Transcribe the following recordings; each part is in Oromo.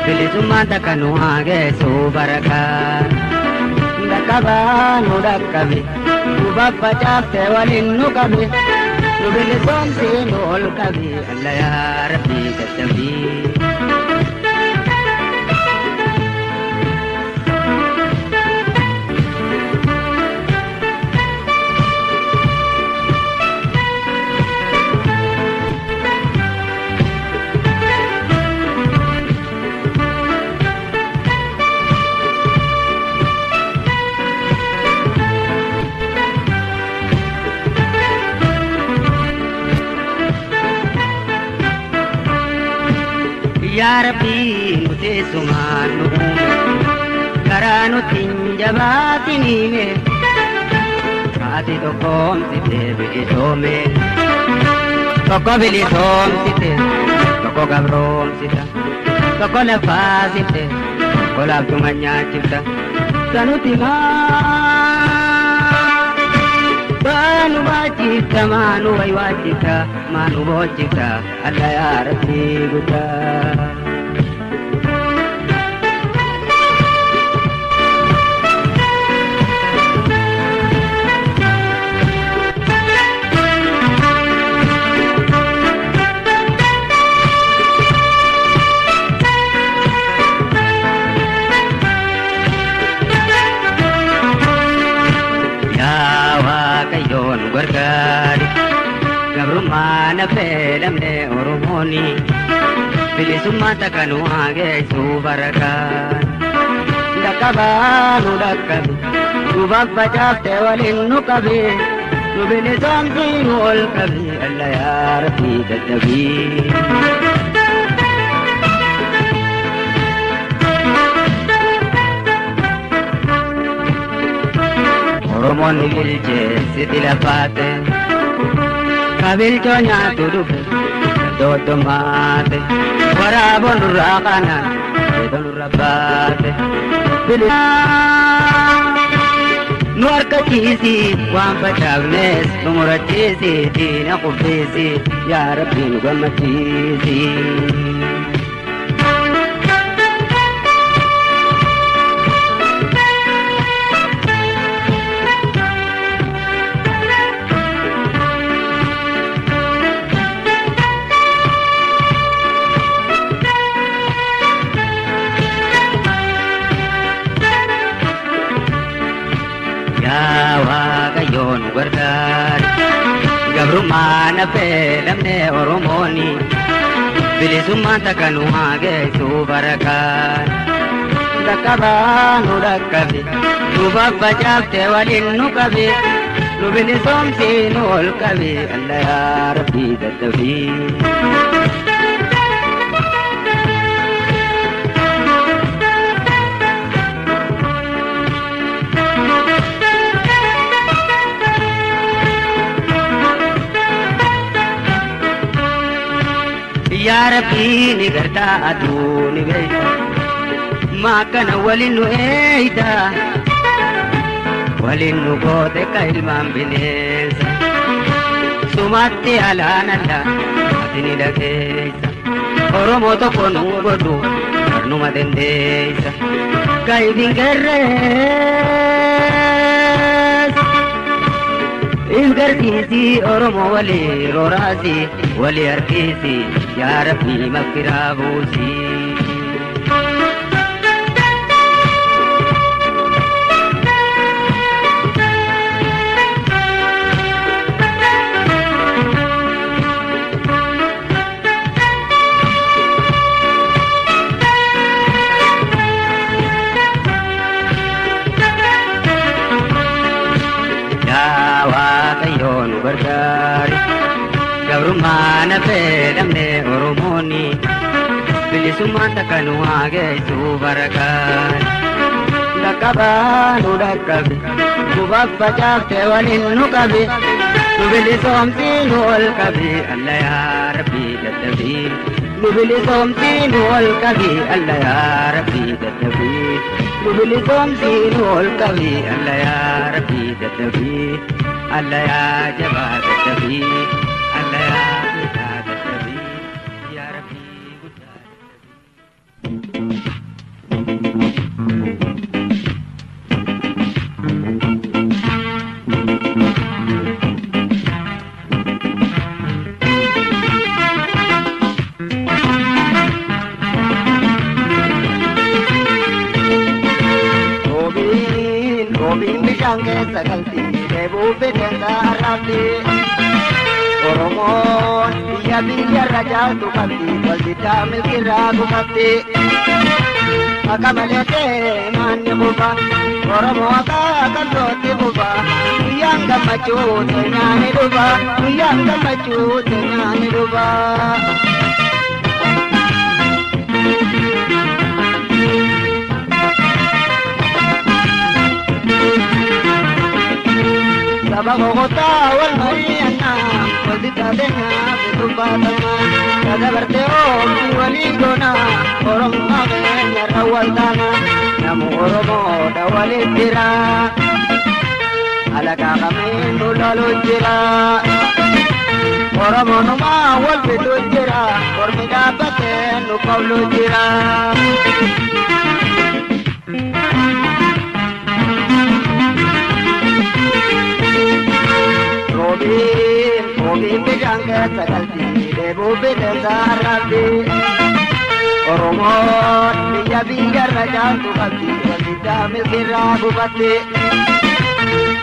Bilisummaan takka nu haa geessu barakaan. Dhaqqabaa nu dhaqqabe nu faffacaaftee waliin nu qabe nu bilisoomsi nu ol qabe alla yaa Rabbi dadhabii. Yaa Rabbi nu teessumaan nu uume karaa nuti hin jabaatiniime haati tokkoomsite bilisoome tokko bilisoomsite tokko gabroomsita tokko lafaasifte tokko laaftuma nyaachifta sanuti maa baanu baachifta maanu waywaachifta maanu boochifta alla yaa Rabbi guddaa. Waaqayyoon gargaari gabrummaa na feelamne Oromooni bilisummaa takka nu haa geessu barakaan. Dhaqqabaa nu dhaqqabe nu faffacaaftee waliin nu qabe nu bilisoomsi nu ol qabe alla yaa Rabbi dadhabii. Oromoon ni bilcheessiti lafaate kabilchoo nyaatu dhufe doddomaate waraaboon nurraa kanaan beekoo nurra baate. Nu harkachiisi waan facaafnes nu murachiisi diina qubbiisi yaa Rabbi nu gammachiisi. Yaa Waaqayyo nu gargaari gabrummaa na feelamne Oromooni bilisummaan takka nu haa geessu barakaan. Dhaqqabaa nu dhaqqabe nu faffacaaftee waliin nu qabe nu bilisoomsi nu ol qabe alla yaa Rabbi dadhabii. Yaa Rabbi ni gartaa aduu ni beeyta maakana waliin nu eeyta waliin nu goote ka ilmaan bineensa sumatti alaanalla ati ni dhageessa Oromoo tokko nu godhu barnuma dandeessa ka ifin gerrees if garsiisi Oromoo walii rooraasi walii harkiisi yaa Rabbi maghfiraa buusi. Yaa Waaqayyo nu gargaari gabrummaa na feelamne Oromooni bilisummaan takka nu haa geessu barakaan. Dhaqqabaa nu dhaqqabe nu faffacaaftee waliin nu qabe nu bilisoomsi nu ol qabe alla yaa Rabbi dadhabii. Nu bilisoomsi nu ol qabe alla yaa Rabbi dadhabii. Nu bilisoomsi nu ol qabe alla yaa Rabbi dadhabii. Alla yaa jabaa dadhabii. Alla yaa beekaa dadhabii. Yaa Rabbi guddaa dadhabii. bishaan keessa galti deebuu bineensa arraabdi. Oromoon biyya biyyarra jaaltu qabdi waldiddaa milkiirraa gufatti. Akka malee deemaan ni bufa Oromoo akka qabsootti bufa guyyaan gammachuu teenyaa ni dhufa guyyaan gammachuu teenyaa ni dhufa. Saba gogotaa wal mari'annaa waldiddaa teenyaa bitu baatama sadabartee oomishni walii goona Oromummaa keenya irra wal taana namu Oromoodha waliif jira alagaa kamiin nu lolu jira Oromoonumaa wal fidu jira ormi dhaabbatee nu qawlu jira. Roobiin roobiin bishaan keessa galti deebuu bineensa arraabdi. Oromoon biyya biyyarra jaaltu qabdi waldiddaa milkiirraa gufatti.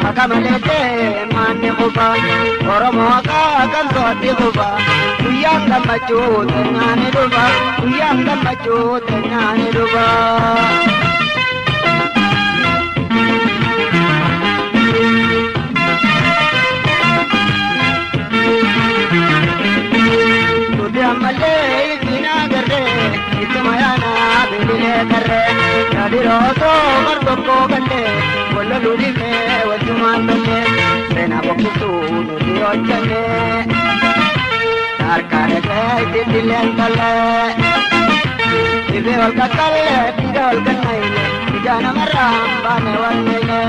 Akka malee deemaan ni kufa Oromoo akka qabsootti kufa guyyaan gammachuu teenyaa ni dhufa guyyaan gammachuu teenyaa ni dhufa. Nuti ammallee isin agarree ittuma yaanaa bilbilee karree yaadirootoo bar tokko gallee walloluu dhiifnee wajjumaan lollee seenaa boqqisuu nuti hojjannee harka dhaqee itti dilleen tollee dhibee ol qaqqallee dhiiga ol kennayne ija namarraa baane wal miine.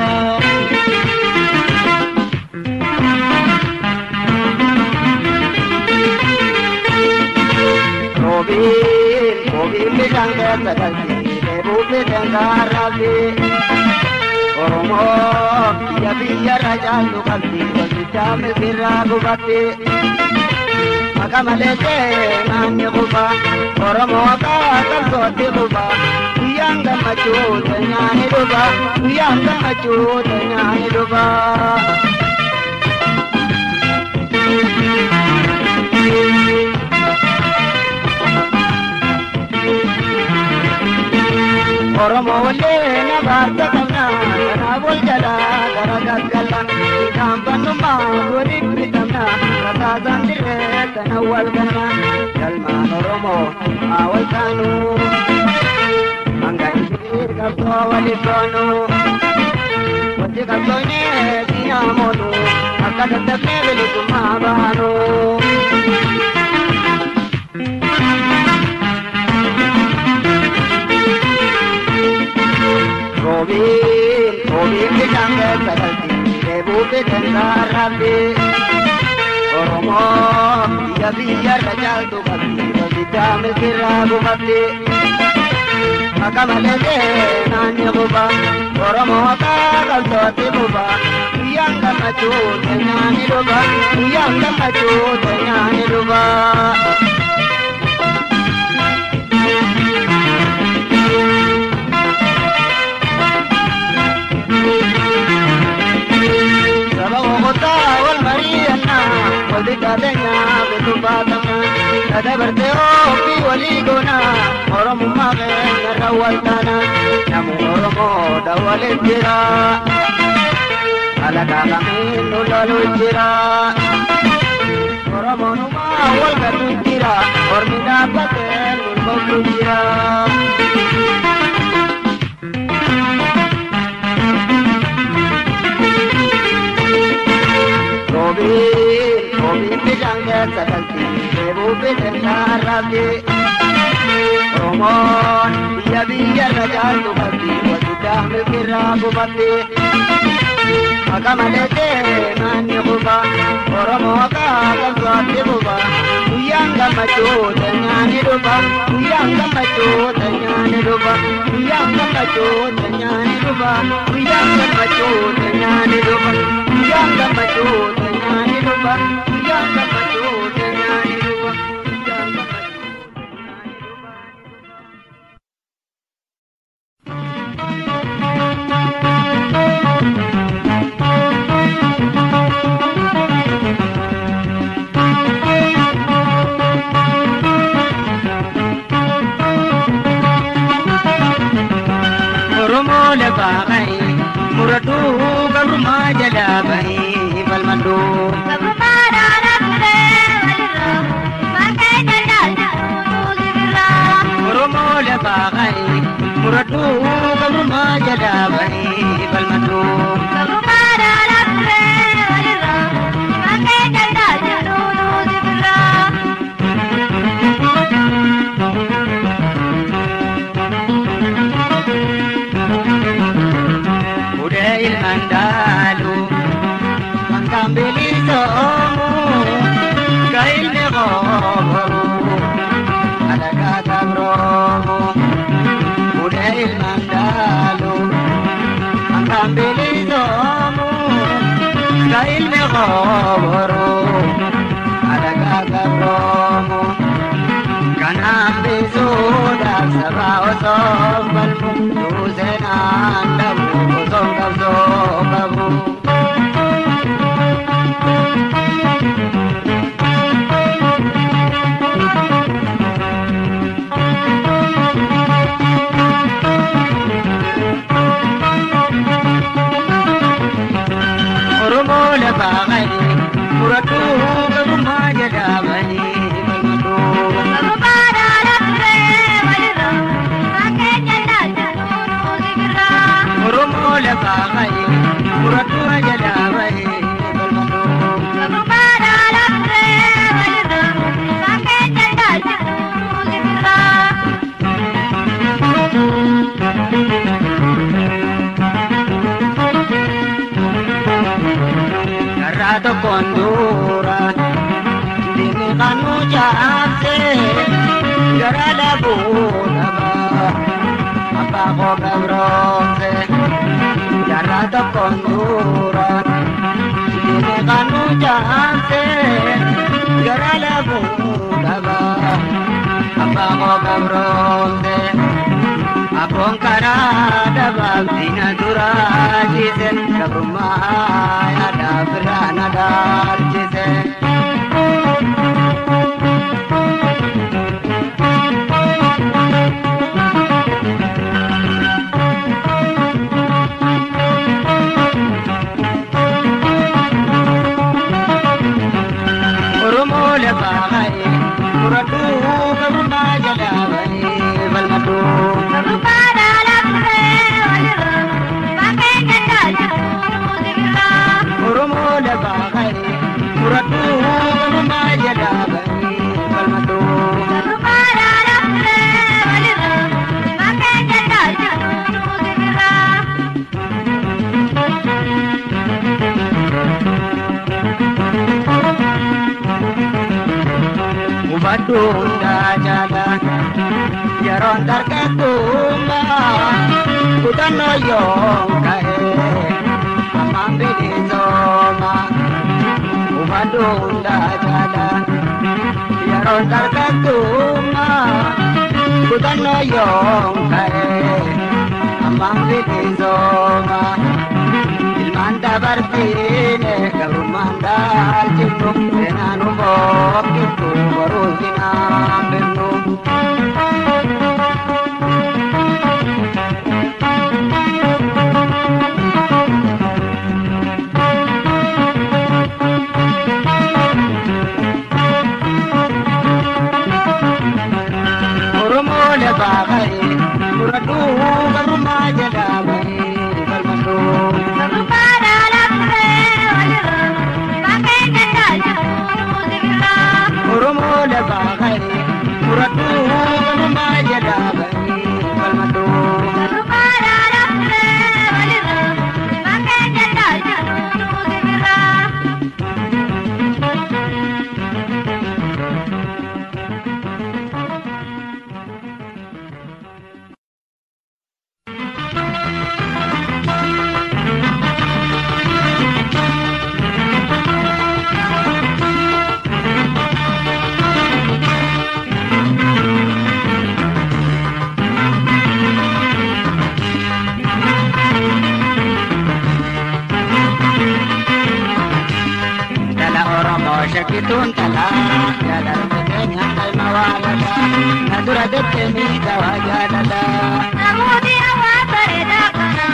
Roobiin roobiin bishaan keessa galti deebuu bineensa arraabdi. Oromoo biyya biyyarra jaaltu qabdi waldiddaa milkiirraa gufatti. Akka malee deemaan ni kufa Oromoo akka qabsootti kufa guyyaan gammachuu teenyaa ni dhufa guyyaan gammachuu teenyaa ni dhufa. Oromoo wallee nabaarta qabna kanaaf wal jalaa gara gaggalla gaanfannummaa waliif bitamna rasaasaan dirree sana wal ganna galmaan Oromoo haa wal taanu hanga isiin qabsoo waliif goonu wanti qabsoonee siinaa moonu akka dadhabnee bilisummaa baanu. Roobiin roobiin bishaan keessa galti deebuu bineensa arraabdi. Oromoo biyya biyyarra jaaltu qabdi waldiddaa milkiirraa gufatti. Akka malee deemaan ni kufa Oromoo akka qabsootti kufa guyyaan gammachuu teenyaa ni dhufa guyyaan gammachuu teenyaa ni dhufa. Saba gogotaa wal mari'annaa waldiddaa teenyaa bitu baatama sadabartee ofii walii goona Oromummaa keenya irra wal taana namu Oromoodha waliif jira alagaa kamiin nu lolu jira Oromoonumaa wal gatu jira ormi dhaabbatee nu qoblu jira. Roobiin roobiin bishaan keessa galti deebuu bineensa arraabdi. Oromoon biyya biyyarra jaaltu qabdi waldiddaa milkiirraa gufatti. Akka malee deemaan ni kufa Oromoo akka qabsootti kufa guyyaan gammachuu teenyaa ni dhufa guyyaan gammachuu teenyaa ni dhufa guyyaan gammachuu teenyaa ni dhufa guyyaan gammachuu teenyaa ni dhufa guyyaan gammachuu teenyaa ni dhufa guyyaan gammachuu teenyaa ni dhufa guyyaan gammachuu teenyaa ni dhufa. jalaa bahii falmadhu. Oromoo lafaa ka'ee muradhu gabrummaa jalaa bahii falmadhu. Udee ilmaan dhaalu hangaan bilisoomu ka ilmi qooboru alagaa tabroomu. Udee ilmaan dhaalu hangaan bilisoomu ka ilmi qooboru alagaa tabroomu. Kanaan bisuudhaaf saba osoo falmu duuseenaan dhabu osoo qabsoo qabu. Oromoo lafaa ka'ee muradhu gabrummaa jalaa bahii falmadhu. Oromoo lafaa ka'ee muradhu jalaa bahii falmadhu. Karraa tokkoon dura diinni kan nu caabsee gara dhabuu dhaba abbaa koo gabroomse. Jarraa tokkoon dura diinni kan nu caabsee gara dhabuu dhaba abbaa koo gabroomse. Abboon karaa dhabaaf diina dura ciise gabrummaa yaadaaf irraa na dhaalchise. Oromoo lafaa ka'ee muradhu gabrummaa jalaa bahii falmadhu. Oromoo lafaa ka'ee muradhu gabrummaa jalaa bahii falmadhu. Hubadhu hundaa jaalaa yeroon dargagummaa kutannoo yoon ka'e ammaan bilisooma. Hubadhu hundaa jaalaa yeroon dargagummaa kutannoo yoon ka'e ammaan bilisooma. Ilmaan dabarsiine gabrummaan dhaalchifnu seenaan nu boqqiftu boruu sinaan bifnu. Oromoo lafaa ka'ee muradhu gabrummaa jalaa bahii falmadhu. Oromoo lafaa ka'ee muradhu gabrummaa jalaa bahii falmadhu. Dhala Oromoo shakkituun dhala jaalalli keenya qalma waalala na dura jettee dawaa jaalala. Namooti hawaa bareedaa kana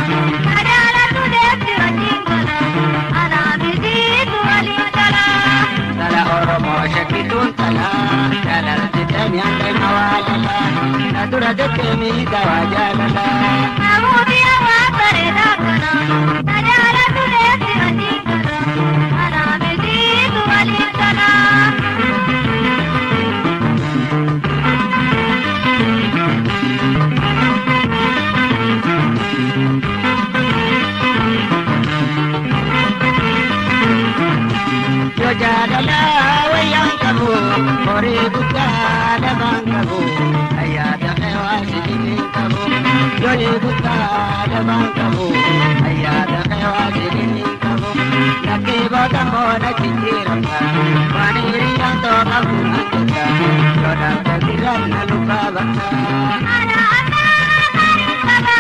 na jaalladhu deemti wajjin kana. dettee dawaa jaalala. Namooti hawaa bareedaa kana tajaajila tuleessi wajjin kana anaa mitiitu waliin kana. Yoo jaalala wayyaan qabu horii guddaa lamaan qabu ayyaata qeewaa qabu. Yoonii guddaa lamaan qabu ayyaata qeewaa sidii qabu. Lakkee booda moona jijjiiramta waan hiriyyaan too qabu nan jetta yoo dhaabda sirraan na lubbaa bakka. Ana akka gaarii qaba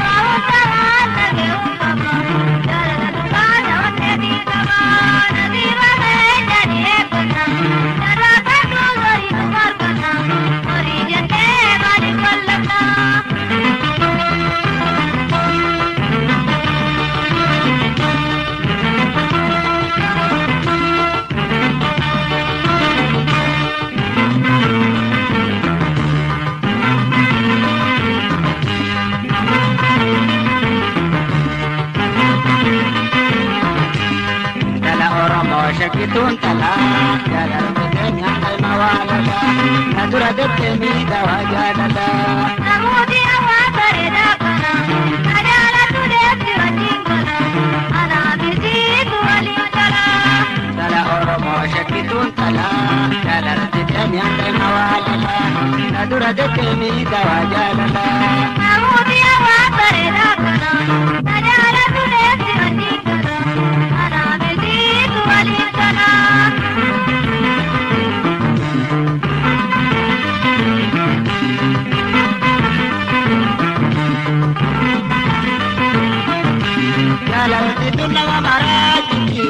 raawwata waan dhaga'u qaba jaalala dhugaa ta'onnee qaba nasiiba keenya ni eegganna jarraa kan horii nu marganna horii jennee maaliif wallanna. Intala Oromoo shakkituun talaa jaalalli keenya qalma waalala na dura dettee dawaa jaalala. Namooti hawaa bareedaa kana tajaajila tuleessi wajjin kana anaa mitiitu waliin kana. Intala Oromoo shakkituun talaa jaalalli keenya qalma waalala na dura dettee dawaa jaalala. Namooti hawaa bareedaa kana tajaajila tuleessi wajjin kana anaa mitiitu waliin kana. Jaalalli tun nama maraachiti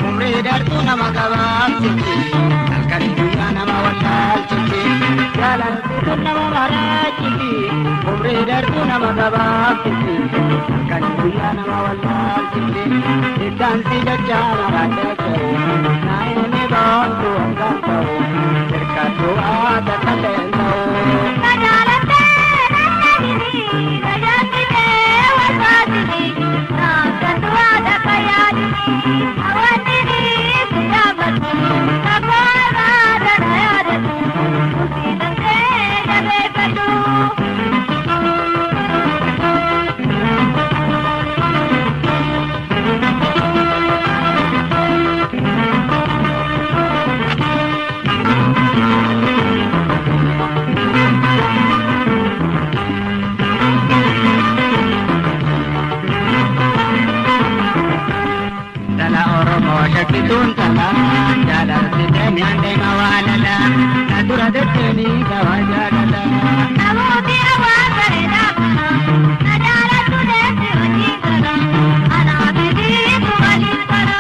umrii dheertuu nama gabaabsiti halkan guyyaa nama wallaalchiti. Jaalalli tun nama maraachiti umrii dheertuu nama gabaabsiti halkan guyyaa nama wallaalchiti. Iddaansi jecha maraachee ta'u naayini boontu hangaan ta'u hirkattuu haata kalleen ta'u. Tajaajiltee nannahini tajaajiltee wasaasini naafsantu haadha fayyaadini hawaasni si yaabatu kakoo dana yaadatu kusiidantee jabeeffadhu. Intala Oromoo shakkituun talaa jaalalli deemyaan deema waalala na dura dettee dawaa jaalala. Namooti hawaa bareedaa kana tajaajila tuleessi wajjin kana anaa mitiitu waliin kana.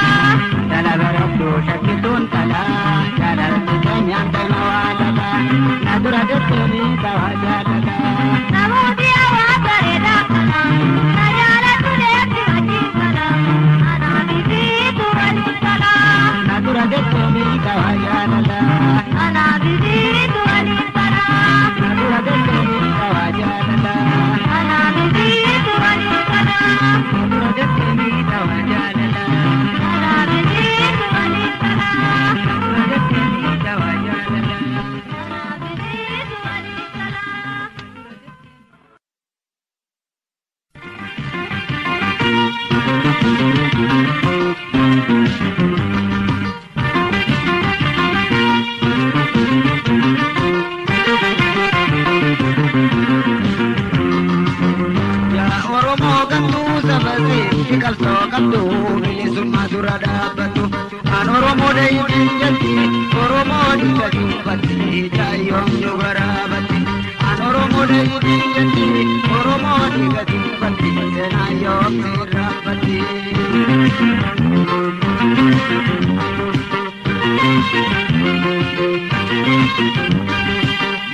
Intala bareedduu shakkituun talaa jaalalli deemyaan deema waalala na dura dettee dawaa jaalala. Namooti hawaa bareedaa kana tajaajila tuleessi wajjin kana anaa mitiitu waliin kana. Na dura dettee dawaa jaalala. Anaa mitiitu waliin kana. Na dura dettee dawaa jaalala. Anaa mitiitu waliin kana. Na dura dettee dawaa jaalala. Anaa mitiitu waliin kana. Na dura dettee dawaa jaalala. Anaa mitiitu waliin kana. Yaa Oromoo gamtuu saba seetti qabsoo qabdu bilisummaa dura dhaabbattu. An Oromoo dhayitiin jetti Oromoo dhiiga dubbatti jaayyoon nu garaabatti. An Oromoo dhayitiin jetti Oromoo dhiiga dubbatti seenaa yoom sirraanfatti.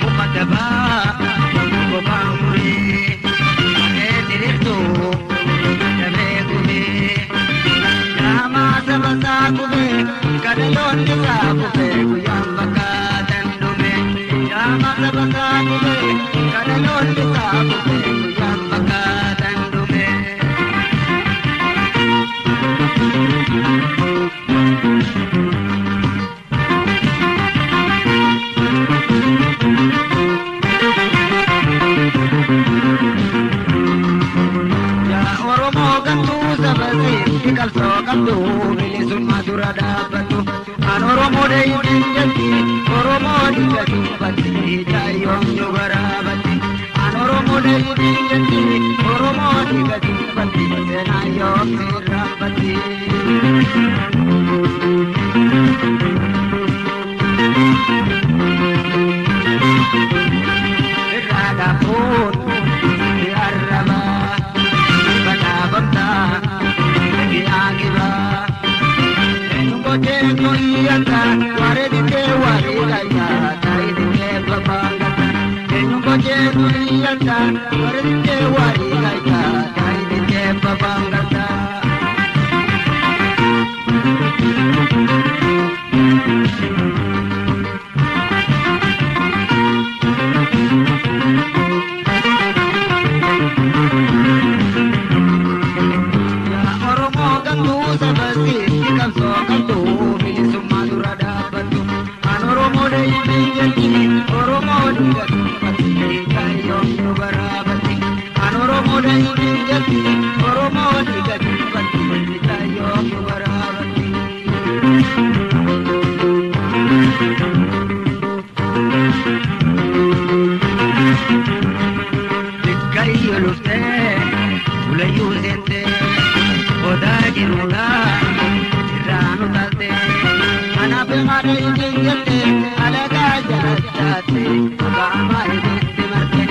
Muka dabaa kophaa muree maqee diriirtuu damee gubee jaamaa saba isaa gubee kadhaloonni isaa gubee guyyaan bakka dandhume jaamaa saba isaa gubee kadhaloonni. isaa gubee guyyaan fakkaatan dhume. Yaa Oromoo gantuu saba seetti qabsoo qabdu bilisummaa dura dhaabbattu. An Oromoo deebiin jetti Oromoo dhiiga dubbatti jaayyoon nu baraabatti. An Oromoo deebiin jetti Oromoo dhiiga dubbatti seenaan yoom sirraanfatti. Irraa dhaabuun ni arraba badhaafamta ni aagiba. Eenyummootee iyyata wareeditee wareegayya taayitee babaangata. Eenyummootee iyyata wareeditee wareegayya taayitee babaangata. Yaa Oromoo gantuu saba seetti qabsoo qabdu bilisummaa dura dhaabbattu. An Oromoo deebiin jetti Oromoo dhiiga dubbatti kaayyoon nu baraabatti. An Oromoo deebiin jetti Oromoo dhiiga dubbatti kaayyoon nu baraabatti. Bikkayyoo luftee ulayyuu seentee odaa jiruudhaa irraa nu taalte. Anaaf haadha isin jette alagaa jaallatte qaamaa ibitti marte.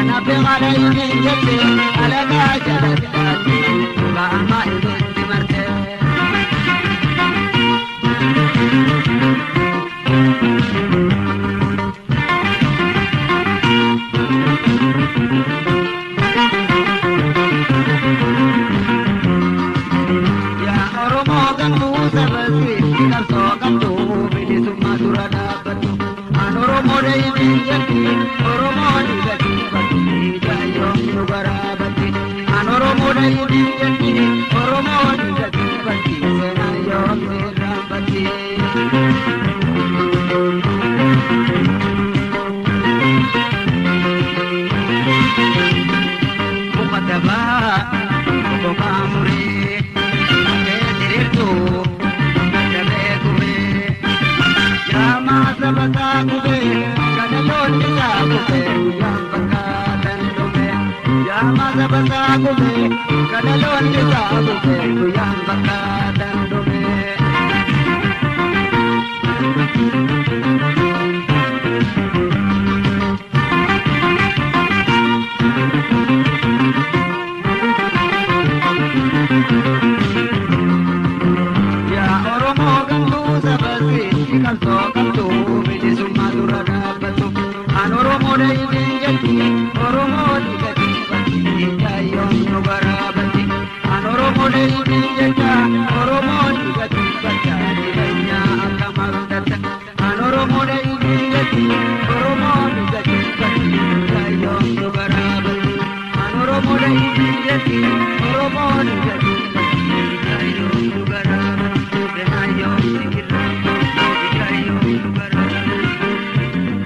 Anaaf haadha isin jette alagaa jaallatte qaamaa ibitti marte. Yaa Oromoo gantuu saba seetti qabsoo qabdu bilisummaa dura dhaabbattu. An Oromoo deebiin jetti Oromoo dhiiga dubbatti jaayyoon nu baraabatti. An Oromoo deebiin jetti Oromoo dhiiga dubbatti seenaan yoom sirraanfatti. Muka dabaa gogaa muree haftee diriirtuu damee gubee. Yaamaa saba isaa gubee kana loonni isaa gubee guyyaan fakkaatan dhume. Yaamaa saba isaa gubee kana loonni isaa gubee guyyaan fakkaatan dhume. Yaa Oromoo gantuu saba seetti qabsoo qabdu bilisummaa dura dhaabbattu. An Oromoo deebiin jetti Oromoo dhiiga dubbatti jaayyoon nu baraabatti. An Oromoo deebiin jecha Oromoo dhiiga dubbatti jireenya akka mabdatta. An Oromoo deebiin jetti Oromoo dhiiga dubbatti jaayyoon nu baraabatti. An Oromoo deebiin jetti Oromoo dhiiga dubbatti jaayyoon nu baraabatti. Jaayyoon nu baraabatti.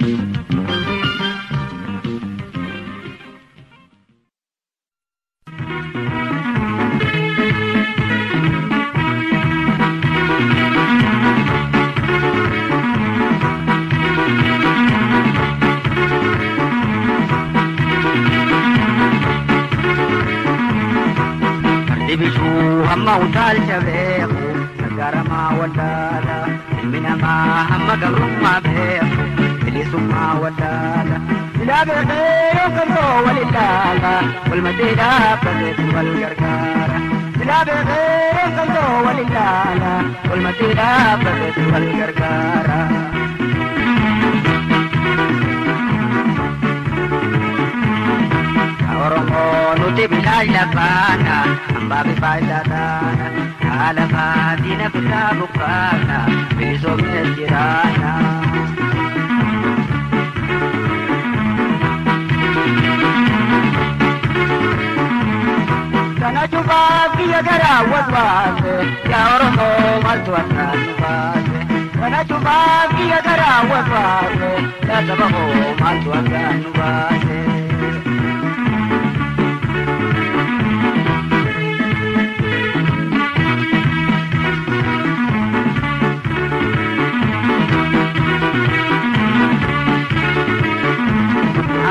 Fardi bishuu hamma utaalcha beeku nagaramaa wallaala. Ilmi namaa hamma gabrummaa beeku bilisummaa wallaala. Silaa beekee yoo qabsoo wal ilaala walmaddee dhaabbateetu wal gargaara. Silaa beekee yoo qabsoo wal ilaala walmaddee dhaabbateetu wal gargaara. Oromoo nuti bilaash lafaana hambaa bifaa isaa taana haala faatiin bitaa buqqaana bilisoomnes jiraana. kiyya garaa waswaase yaa Oromoo maaltu addaan nu baase. Kana cufaaf kiyya garaa waswaase yaa saba koo maaltu addaan nu baase.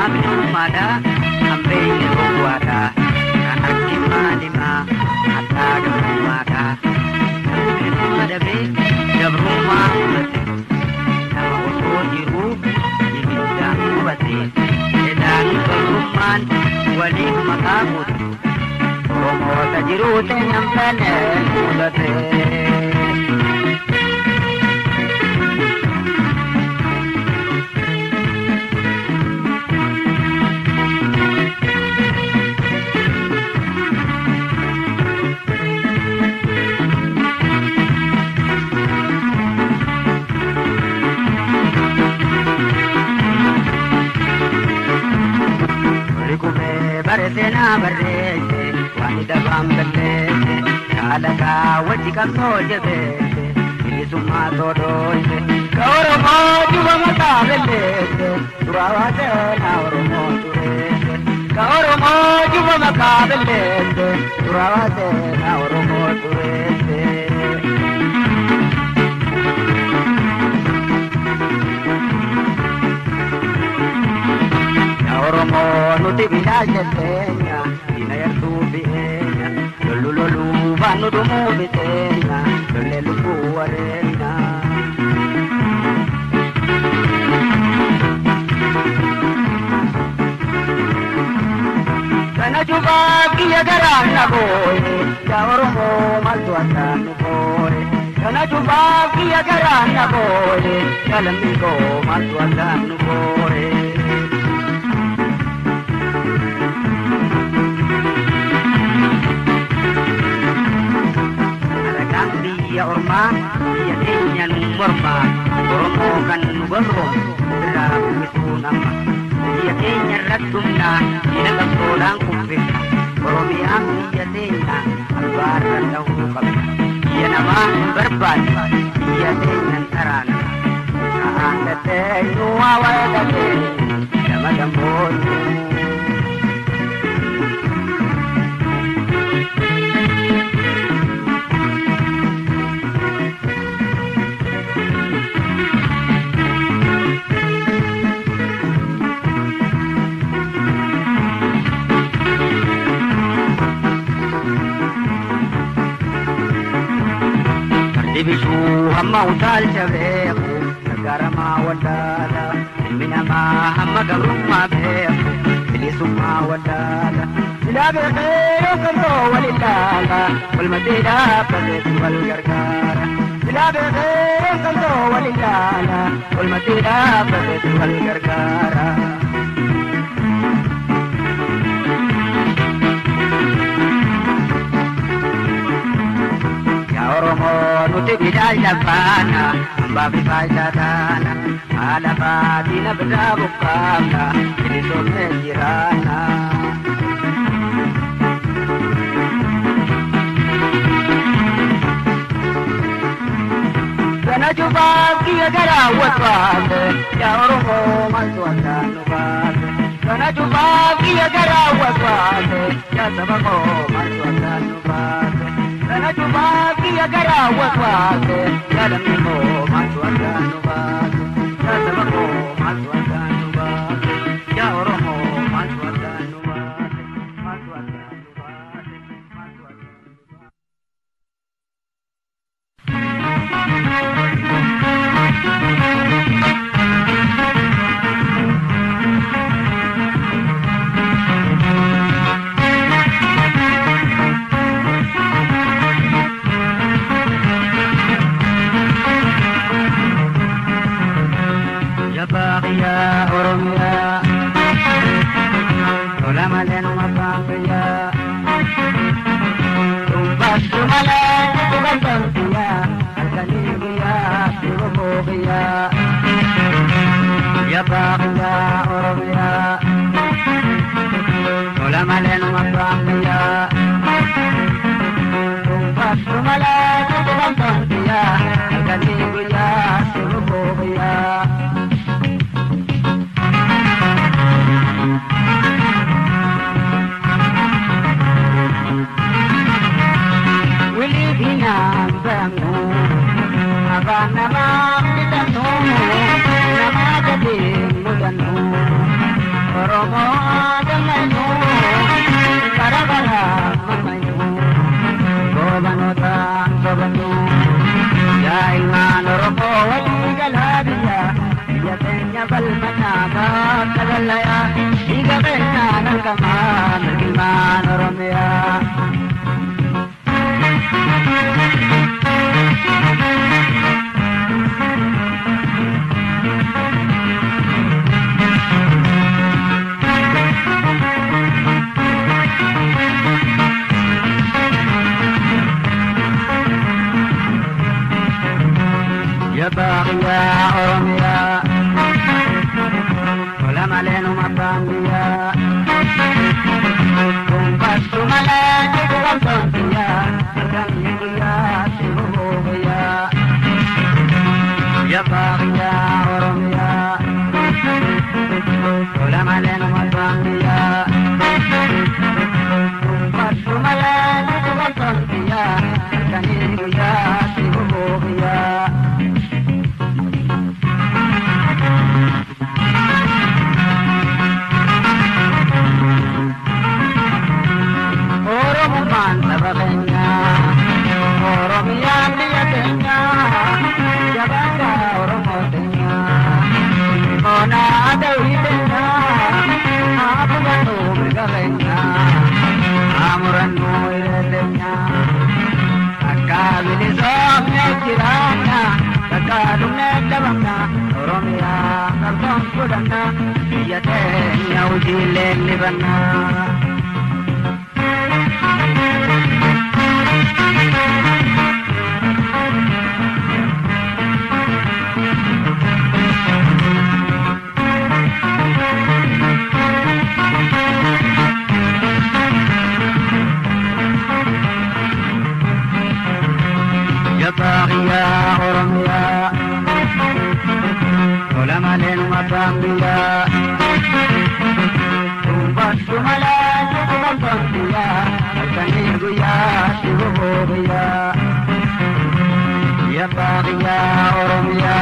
Aminummaadha hambeenye gowwaadha kan akki maalimaa addaa gabrummaadha. Namni dabee gabrummaa hubate nama osoo jiruu ibiddaan gubate edaan gabrummaan waliif maqaa guutu Oromoota jiruu teenyaan fane mudate. Barreessina barreesse waan dabaan balleesse yaalagaa wajji qabsoo jabeesse bilisummaa todooyse ka Oromoo juba mataa balleesse xuraawaa seenaa Oromoo tureesse ka Oromoo juba mataa balleesse xuraawaa seenaa Oromoo tureesse. Oromoo nuti bilaacha teenya diina yartuu bi'eenya lollu loluu baannu dhumuu biteenya lollee lubbuu wareenya. Kana cufaaf kiyya garaan na booye yaa Oromoo maaltu addaan nu booye. Kana cufaaf kiyya garaan na booye yaa lammii koo maaltu addaan nu booye. Biyya ormaa biyya teenya nu mormaa Oromoo kan nu gabroon irraa buqqisuun amma biyya keenya irratti humnaa diina qabsoodhaan kuffifna Oromiyaan biyya teenya abbaarra ta'uu qabna biyya namaa hin barbaanne biyya teenyan taraana ka'aan tatteenyu waa waladhatee gama damboonyu. Dibishuu hamma utaalcha beeku gargaramaa wallaala ilmi namaa hamma gabrummaa beeku bilisummaa wallaala. Silaa beekee yookaan wal ilaala walmatee dhaabbateetu wal gargaara. Silaa beekee yookaan wal ilaala walmatee dhaabbateetu wal gargaara. Oromoo nuti bilaacha faana hambaa fi faayidaa taana haala baadina biraa buqqaafna bilisoomnee jiraanna. Kana cufaaf kiyya garaa waswaase yaa Oromoo maaltu addaan nu baase. Kana cufaaf kiyya garaa waswaase yaa saba koo maaltu addaan nu baase. Kana cufaaf kiyya garaa waswaase yaa lammii koo maaltu addaan nu baase. Yaa saba koo maaltu addaan nu baase. Yaa Oromoo maaltu addaan nu baase. Maaltu addaan nu baase. Maaltu addaan nu baase. Ya Baqiya Oromiya Tola malee numa baanbiya Dubbachuu malee dubartoontiya halkanii guyyaa dhibu boobiya Ya Baqiya Oromiya Tola malee numa baanbiya Tumbatu malee tumbamtoon biyyaa halkanii guyyaa si hubbuu biyyaa. Wiliifinaan beeknu afaan namaa bitannu namaa gadi mudannu Oromoo gammannu bara bara mammannu goobanootaan sobannu yaa ilmaan Oromoo walii galaa biyya biyya teenya balmanaa bakka gallayaa dhiiga keenyaan argamaa mirgi ilmaan Oromiyaa. يا باغيا أورميا ولا مالين ومبامبيا كومباسو مالين ومبامبيا كاميا سيبوبيا يا باغيا أورميا ولا مالين ومبامبيا كومباسو مالين ومبامبيا كاميا سيبوبيا. Oromummaan saba keenya, Oromiyaan biyya keenya, jabaadhaa Oromoo teenya, moonaa dawrii teenya, haa fudhannu mirga keenya, haa murannu hiree teenya, akka bilisoomne jiraanna, takka dhumne dhabamna, Oromiyaa qabsoon fudhanna, biyya teenya hojiilee ni banna. يا باغيا أورميا ولا مالين ومبامبيا tumbatu malee tumbamtoon biyyaa halkanii guyyaa si hubbuu biyyaa. يا باغيا أورميا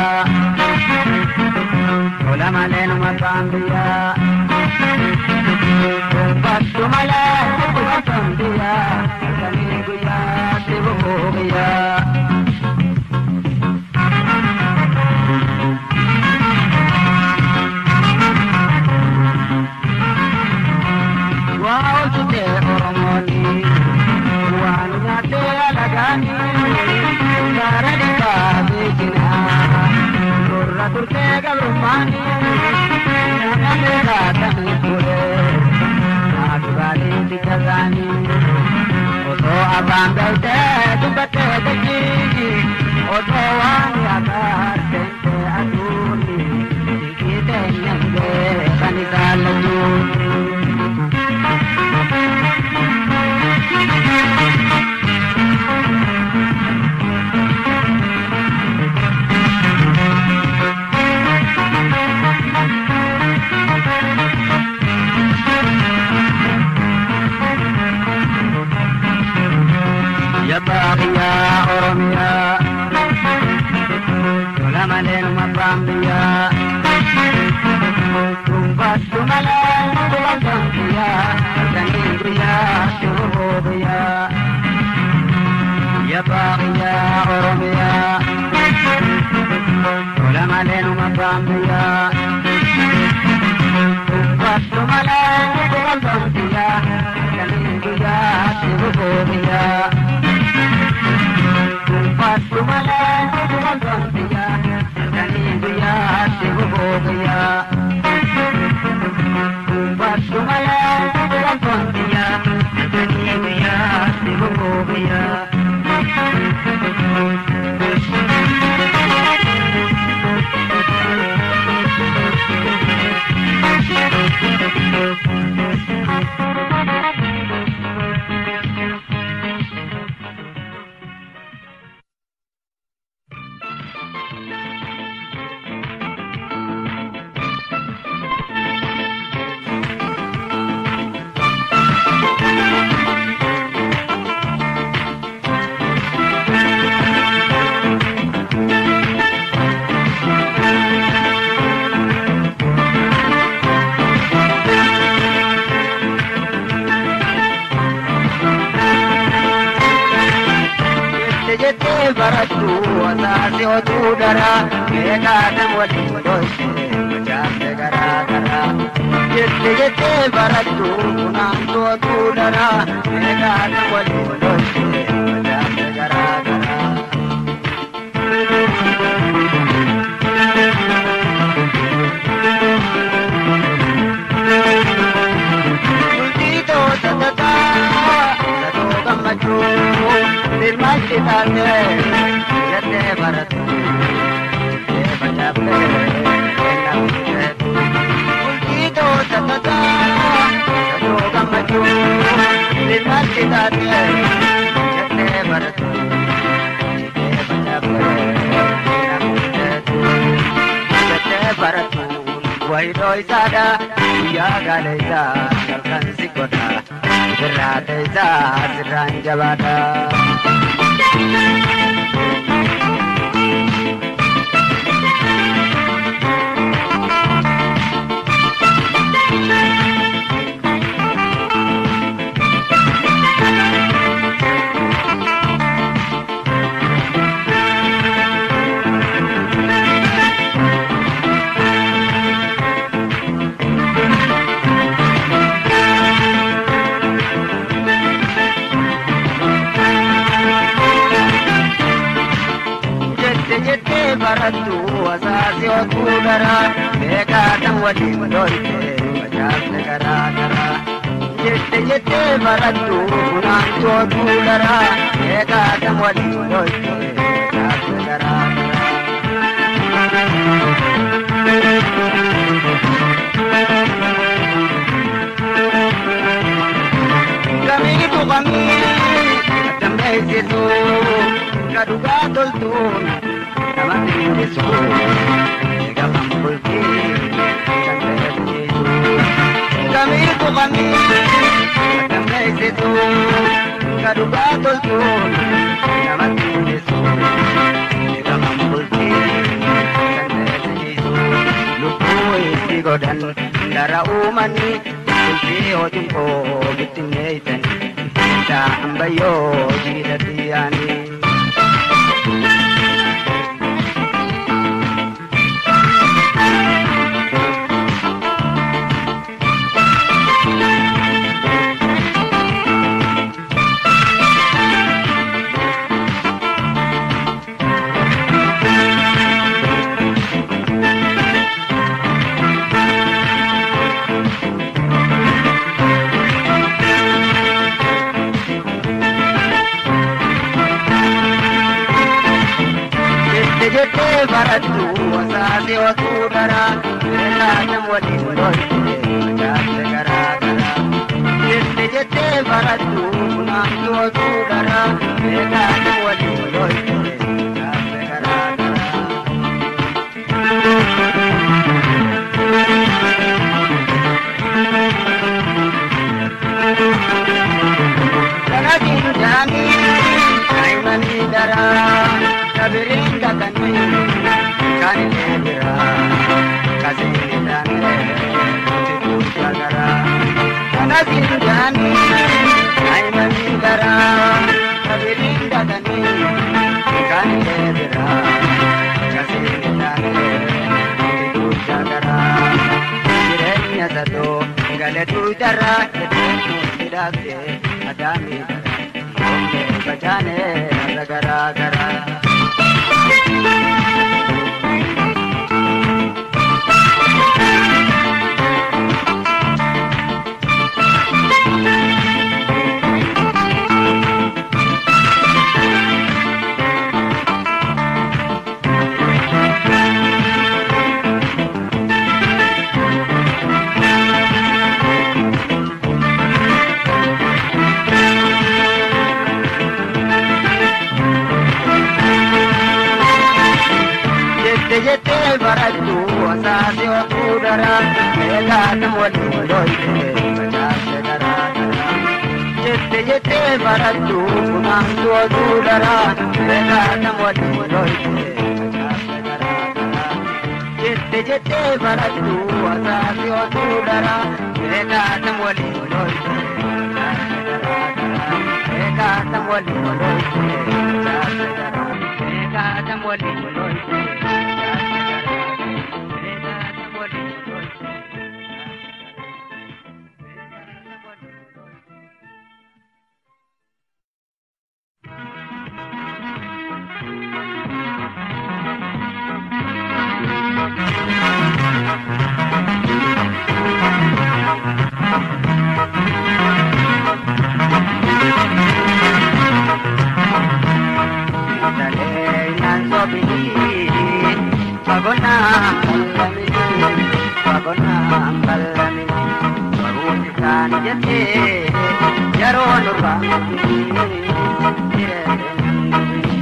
ولا مالين ومبامبيا tumbatu malee tumbamtoon biyyaa halkanii guyyaa si hubbuu biyyaa. Waa hojjetee Oromoonni waan nyaatee alagaanii gaara dhibbaa beekinaa gurra turtee gabrummaanii nama beekaa ta'e ture naatubaalee tijazaanii osoo afaan beektee dubbattee dachii osoo waan yaakaartee aduuni dinqii teenya beekan isaan lachuu. يا Jette barattu asaasi oduu daraa meeqaatam waliin dhoyte facaafte garaa garaa. Jette jette barattu funaantu oduu daraa meeqaatam waliin dhoyte facaafte garaa garaa. Bultii toota tataa satoo gammachuu. Dirmachi taate jettee barattu jettee facaafte kenna bulteetu. Bultii toota tataa sadoo gammachuu dirmachi taate jettee barattu jettee facaafte kenna bulteetu. Jettee barattu wayidoo isaadha guyyaa gaala isaa halkan si godha sirraa isaa sirraan jabaadha. Jette barattu asaasi oduu daraa meeqaatam waliin dhoyte facaafte garaa garaa. Jette jette barattu funaantu oduu daraa meeqaatam waliin dhoyte facaafte garaa garaa. Gamiitu gamii addam beeksisu ka dhugaa toltuun. Namatti mul'isu gafan bultii kan ta'etu gamiitu gamii kan beeksisu ka dhugaa toltuun namatti mul'isu gafan bultii kan ta'etu lubbuu itti godhan dara uummanni bultii hojiin koo bittinneeysan ambayyoo jiidhatti yaanii. Jette barattu asaasi oduu daraa meeqaatam waliin dhoyte facaafte garaa garaa. Jette jette barattu funaantu oduu daraa meeqaatam waliin dhoyte facaafte garaa garaa. Kanatiin jaanii daa'imanii daraa. Kabiriin kakanii kan illee biraa kaseeni taanee nuti duuba garaa. Kanatiin jaanii daa'imanii garaa kabiriin kakanii kan illee biraa kaseeni taanee nuti duuba garaa. Jireenya satoo galatuu darraa jettee nuti dhaabdee adaamii daraa yoomee facaanee har'a garaa garaa. Jette barattu asaasi oduu daraa meeqaatam waliin dhoyte facaafte garaa garaa. Jette jette barattu funaantu oduu daraa meeqaatam waliin dhoyte facaafte garaa garaa. Jette jette barattu asaasi oduu daraa meeqaatam waliin dhoyte facaafte garaa garaa. Meeqaatam waliin dhoyte facaafte. nurraan gubini jireenya gubini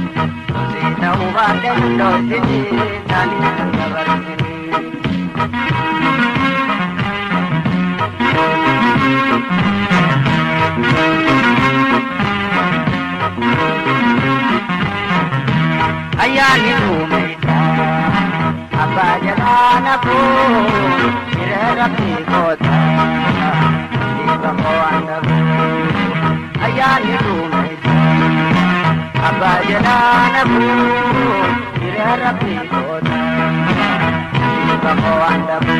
Kosii ta'uu baadhee hundooysini taanii kan dabarsini. Ayyaanni duumessa abbaa jalaa nafuu hiree rabbii goota dhiiba koo waan dhabu. Ayyaanni duumessa abbaa jalaa nafuu hiree rabbii goota dhiiba koo waan dhabu.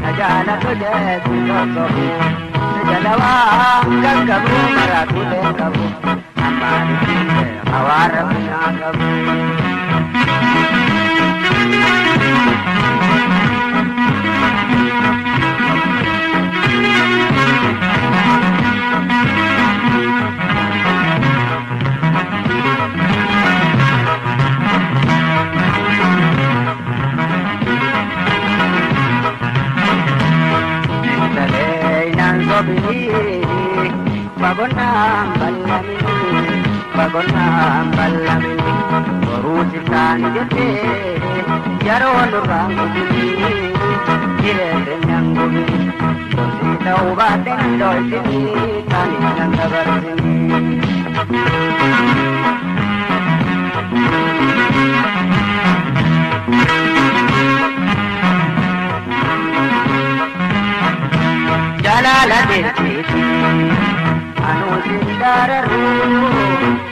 Na jaalatu jeetu sossobu si jala waan gaggabu maraatu beekabu ammaan ittiin hawaarra bunaa qabu. Bagonnaan bal'amini bagonnaan bal'amini boruu sirtaan jettee yeroo nurraan gubini jireenyaan gubini kosii ta'uu baadhee hundooysini taanii nan dabarsini. Jalaala deebiiti anuu sin dararru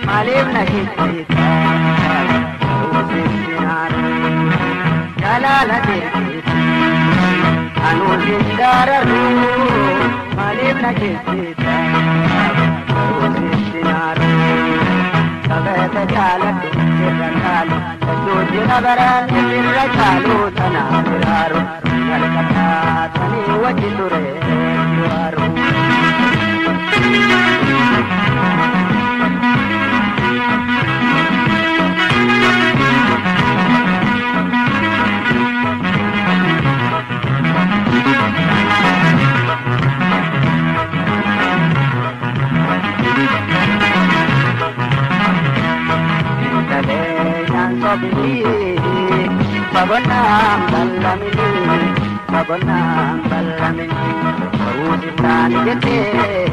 maaliif na jibbiita garuu sin sinaaru. Jalaala deebiiti anuu sin dararru maaliif na jibbiita garuu sin sinaaru. Sabeeta jaaladhu sirra caalu hedduu jira baraan sirra caalu tanaaf biraaru jalqabaa tanii wajji ture du'aaru. Bagonnaan bal'amini bagonnaan bal'amini boruu sirtaan jettee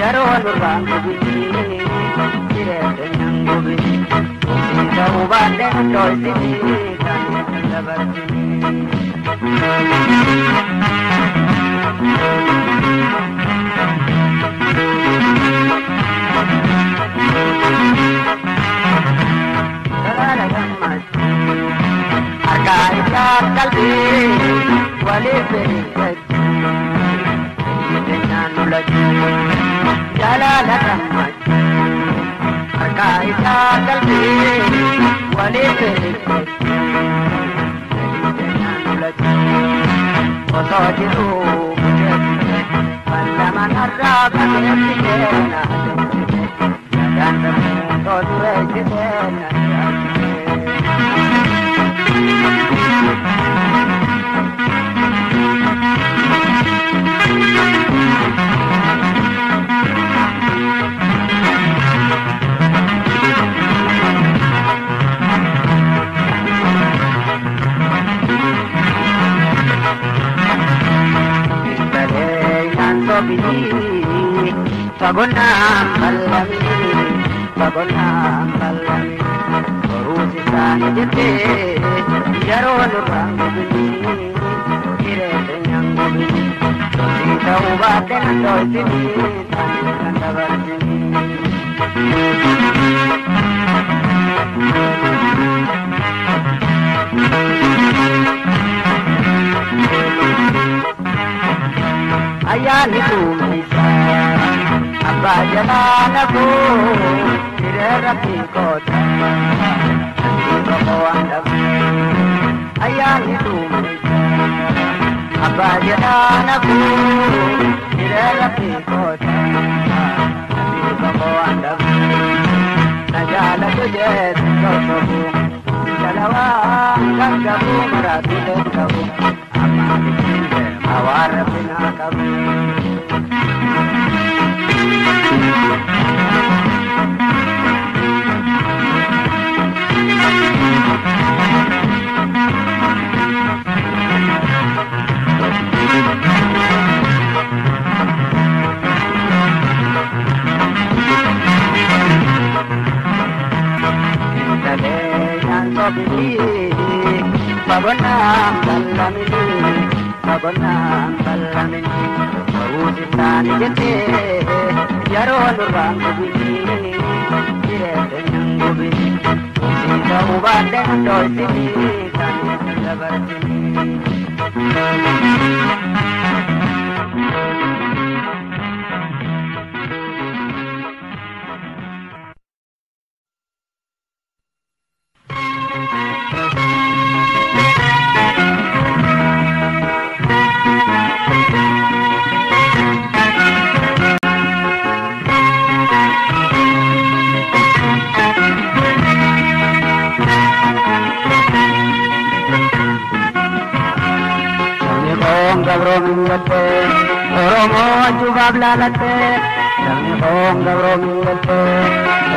yeroo nurraan gubini jireenyaan gubini kosii ta'uu baadhee hundooysini taanii kan dabarsini. Jalaala gammachuu harkaa isaa qalbii waliif fedhii keenyaan lolachuu. Jalaala gammachuu harkaa isaa qalbii waliif fedhii keenyaan lolachuu. Osoo jiruu bukeessite ballamaan har'aa bakeessite na adeemsite yaadaan sammuu tootureessite na jiraachise. Intalee Bagonnaan bal'amini bagonnaan bal'amini boruu sirtaan jettee yeroo nurraan gubini jireenyaan gubini kosii ta'uu baadhee hundooysini taanii kan dabarsini. Ayyaanni duumessa abbaa jalaa nafuu hiree rabbii goota dhiiba koo waan dhabu. Ayyaanni duumessa abbaa jalaa nafuu hiree rabbii goota dhiiba koo waan dhabu. Na jaalatu jeetu sossobu jala waan gaggabu maraatu beekabu ammaan ittiin deema waan rabbi naa qabu. Kabonnaan bal'amini kabonnaan bal'amini Baruusiftaani jettee yeroo nurraan gubini jireenya gubini Siin ta'uu baadhee hundooysini kan dabarsini. Sabni koon gabroomin jettee Oromoo jubaaf laalattee. Sabni koon gabroomin jettee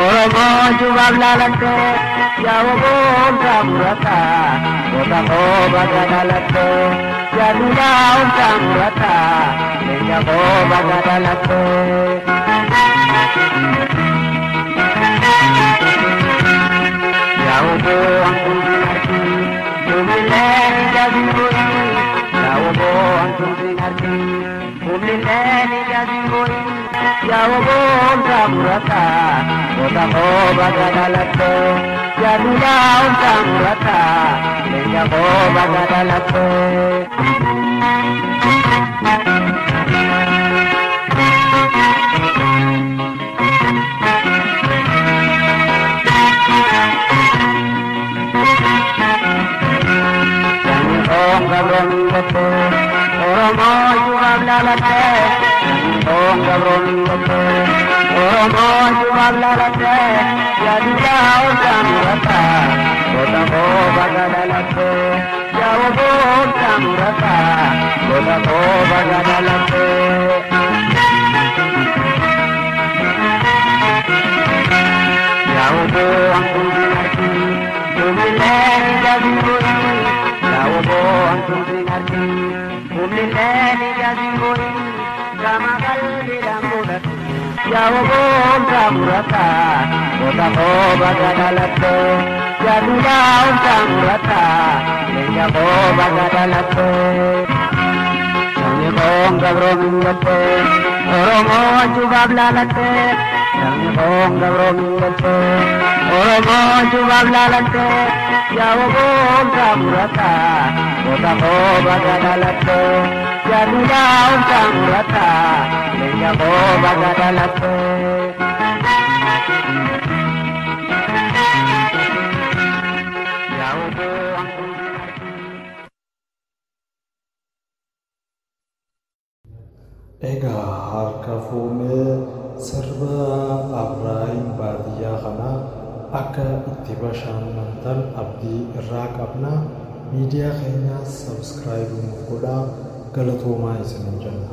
Oromoo jubaaf laalattee. Yaa boonsaa murataa goota koo baga dhalattee. Yaa duudhaa onsaa murataa leenca koo baga dhalattee. Yaa oboo hantuun sin argin humnillee ija sin bu'in. Yaa oboo hantuun sin argin humnillee ija sin bu'in. Yaa oboo onsaa murataa goota koo baga dhalattee. Yaa duudhaa onsaa murataa leenca koo baga dhalattee. Sabni koon gabroomin jettee Oromoo jubaaf laalattee. Sabni koon gabroomin jettee Oromoo jubaaf laalattee. Yaa duudhaa onsaa murataa goota koo baga dhalattee. Yaa oboo onsaa murataa goota koo baga dhalattee. Yaa oboo hantuun sin argin humnillee ija sin bu'in. Yaa oboo hantuun sin argin humnillee ija sin bu'in. Gama qalbiidhaan godhatu. Yaa oboo onsaa murataa goota koo baga dhalattee. Yaa duudhaa onsaa murataa leenca koo baga dhalattee. Sabni koon gabroomin jettee Oromoo jubaaf laalattee. Sabni koon gabroomin jettee Oromoo jubaaf laalattee. Yaa oboo onsaa murataa goota koo baga dhalattee. Yaa duudhaa onsaa murataa leenca koo baga dhalattee. Yaa oboo hantuun sin argin. Egaa harka fuunee sirba Abrahaam baadiyyaa kanaa akka itti bashannantan abdii irraa qabna. Miidiyaa keenyaas subscribe nuuf godhaa. Galatoomaa isiniin jenna.